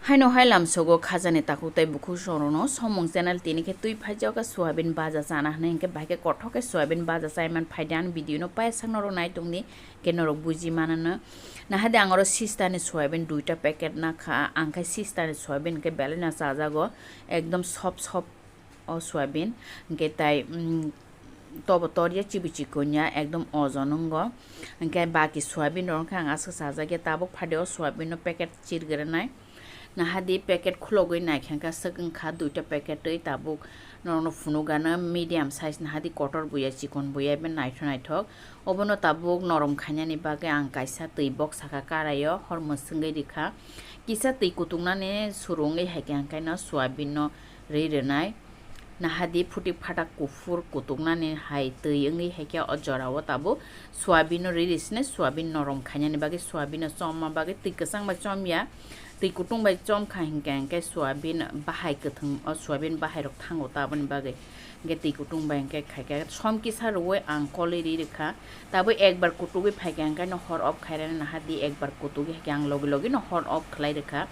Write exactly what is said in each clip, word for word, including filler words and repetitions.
Haino hai lamsogo khajani takhuk tei bukhuk songrokno Somung channel tini khe twi phaijak khe soyabin baja chana hwnwi, hinkhe bahai khe kothok khe soyabin baja chaiman phaidi ani video no paisa norok nai tongdi, hinkhe norok buji manano. Nahadi ang oro sister ni soyabin duita packet nakha, ang khe sister ni soyabin hinkhe belai no chajago, ekdom sop sop o soyabin, hinkhe tai, mm, tobo torya chibi chikon ya, ekdom ojon wngo. Hinkhe baki soyabin rok khe ang aswk chajakya, tabuk phade o soyabin no packet chirgwrwnai. Nahadi packet khulogwi naikha khe swk wngkha duita packet twi, tabuk norokno phunukgano medium size nahadi kotor buya chikon buya ebe naithok naithok. Obono tabuk norom khainani bagwi ang kaisa twi boksaka karaio hor mwswngwi rikha. Kisa twi kutuknani suru wngwi hai khe ang khe no soyabin no rwi rwnai. Nahadi phutik phatak kuphur kutuknani hai twi wngwi hai khe o jorao tabuk soyabin no riri sini, soyabin norom khainani bagwi, soyabin no chomma bagwi twi kwchang bai chomya, twi kutung bai chomkha hinkhe, hinkhe soyabin bahai kwthwng, o soyabin bahai rok thango taboni bagwi, hinkhe twi kutung bai hinkhe khaikhe som kisa rwui ang kolwi ri rwkha. Tabuk ekbar kutugwi phaikha hinkhe no hor off khairani, nahadi ekbar kutugwi hai khe ang logi logi no hor off khlai rwkha.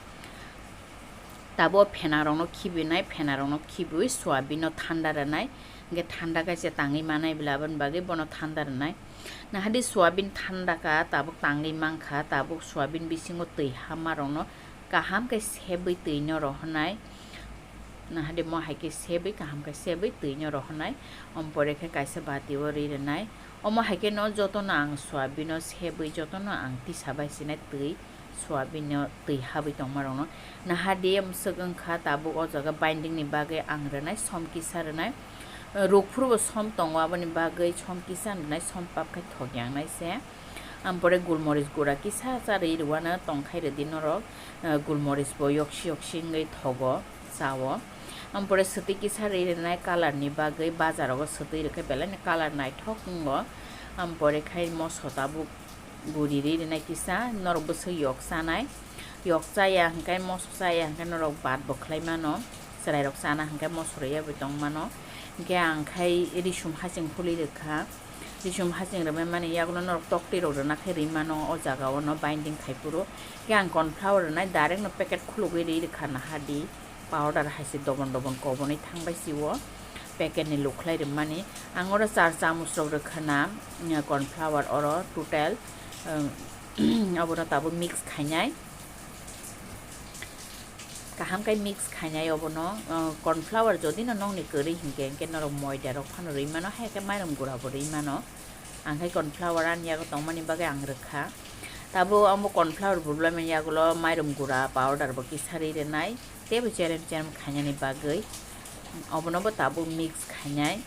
Tabuk o phenarokno khibinai, phenarokno khibui soyabin no thanda rwnai, hinkhe thanda kaisa tangwi manai bwla, aboni bagwi bono thanda rwnai. Nahadi soyabin thanda kha, tabuk tangwi mankha, tabuk soyabin bisingo twi hamarokno kaham khe sebwi twi no rohornai. Nahadi mo hai khe sebwi, kaham khe sebwi twi no rohornai. Omo pore khe kaisa bati o ri rwnai. Omo hai khe no jotono ang soyabin no sebwi jotono ang tisa bai sinai twi. Soyabin no twi habwi tongma rokno. Nahadi mwswk wngkha tabuk o jaga binding ni bagwi ang rwnai som kisa rwnai. Rukphuru bo som tongo, aboni bagwi som kisa rwnai, som pap khai thok yang nai se. Ampore gulmoris gura kisa cha rwi rwano tongkhai rwdi norok. Gulmoris bo yoksi yoksi wngwi thogo, chao. Ampore swtwi kisa rwi rwnai colour ni bagwi, bazarogo swtwi rwkhe belai ni colour naithok wngo. Ampore khai moso tabuk guri ri rwnai kisa, norok bwswk yok chanai. Yok chaya hinkhe, moso chaya hinkhe norok bad bo khlai mano. Chwrairok chana hinkhe moso rwya bo tong mano. Hinkhe ang khai risum haching phulwi rwkha. Risum haching rwmani yagulo norok toktwi rok rwna khai rwi mano o jaga o no binding khai phuru. Hinkhe ang corn flour rwnai direct no packet khulugwi rwi rwkha nahadi. Powder hai se dobon dobon kobonwi thangbai si o packet ni lukhlai rwmani. Ang oro char chamuch rok rwkha na, mm, corn flour oro total, um, abono tabuk mix khainai. Kaham khe mix khainai obono, uh, corn flour jodi no nokni kwrwi hinkhe, hinkhe norok moida rok phano rwi mano, hai khe mairum gura bo rwi mano. Ang khai corn flour ani yago tongmani bagwi ang rwkha. Tabuk amo corn flour bulbulaimani yagulo mairum gura powder bo kisa ri rwnai, teibo cherem cherem khainani bagwi. Obono bo tabuk mix khainai.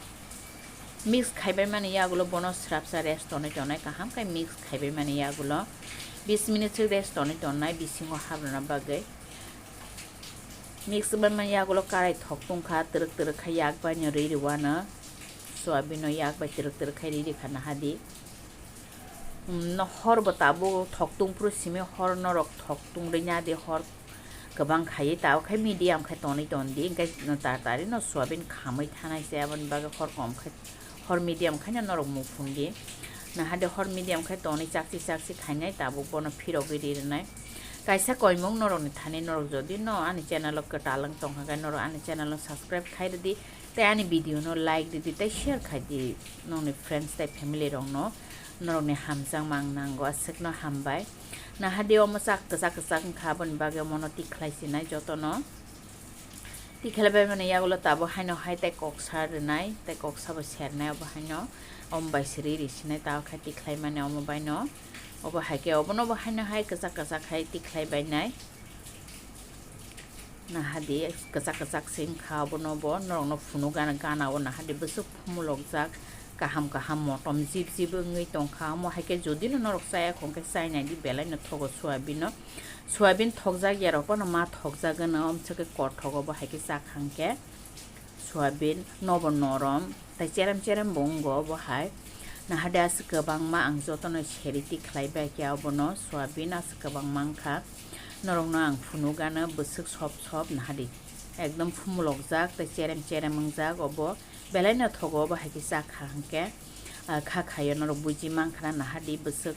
Mix khaibai mani yagulo bono srapsa rest tonwi tonai, kaham khai mix khaibai mani yagulo bis minute rest tonwi tonai bisingo habrana bagwi. Mix wngmani yagulo karai thok tongkha, twrwk twrwk khai yak bai no rwi rwano. Soyabin no yak bai twrwk twrwk khai rwi rwkha nahadi. Um, no hor bo tabuk thok tong phuru simi hor norok thok tong rwi nadi, hor kwbang khai tabuk khai medium khai tonwi tondi, hinkhe no tar tari no soyabin khamwi thanai se, aboni bagwi hor kom khai, hor medium khai no norok muk phun di. Nahadi hor medium khai tonwi chakchi chakchi khainai, tabuk bono phirogwi ri rwnai. Kaisa koimung norokni thani norok jodi no ani channel o kwtal wng tongkha khe norok ani channel no subscribe khai rwdi, tei ani video no like rwdi tei share khai di nokni friends tei family rok no. Norokni hamjakma ang nango, aswkno hambai. Nahadi omo chak kwchak kwchak wngkha, aboni bagwi omono tikhlai sinai jotono. Tikhlai bai mani yagulo tabuk haino hai tei koksa rwnai, tei koksa bo sernai obo haino. Omo bai se riri sinai tabuk khai tikhlai mani omo baino. Obo hai khe obono bo haino hai kwchak kwchak khai tikhlai bainai. Nahadi kwchak kwchak se wngkha abono bo, norokno phunuk gana, gana o nahadi bwswk phumulokjak, kaham kaham motom jib jib wngwi tongkha. Omo hai khe jodi no norok chaya khong khe chainai di, belai no thogo soyabin no. Soyabin thokjak ya rok phano ma thokjak gano, omswk khe kothok obo hai khe chakha hwnkhe. Soyabin nobo norom tei cherem cherem bo wngo obo hai. Nahadi aswk kwbangma ang jotono seri tikhlai bai khe abono, soyabin aswk kwbangma wngkha. Norokno ang phunuk gano bwswk sop sop nahadi. Ekdom phumulokjak tei cherem cherem wngjak obo. Belai no thogo obo hai khe chakha hwnkhe. Ah, kha khaio norok buji mankha na nahadi bwswk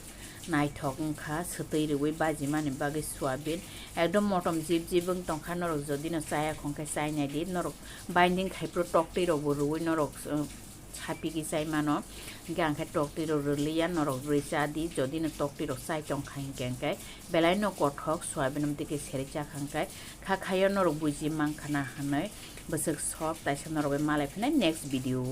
Naithok wngkha, swtwi rwui bajimani bagwi soyabin. Ekdom motom jip jip wng tongkha, norok jodi no chaya khong khe chai nai di, norok binding khai phuru toktwi rok bo rwui norok, uh, sapigwi chai mano. Hwnkhe ang khe toktwi rok rwliya, norok rwui cha di, jodi no toktwi rok chai tongkha hinkhe, hinkhe belai no kothok soyabin, amtwi khe serwi chakha hinkhe kha khaio norok buji mankha na hinwi bwswk sob taisa norok bai malai phinai next video o.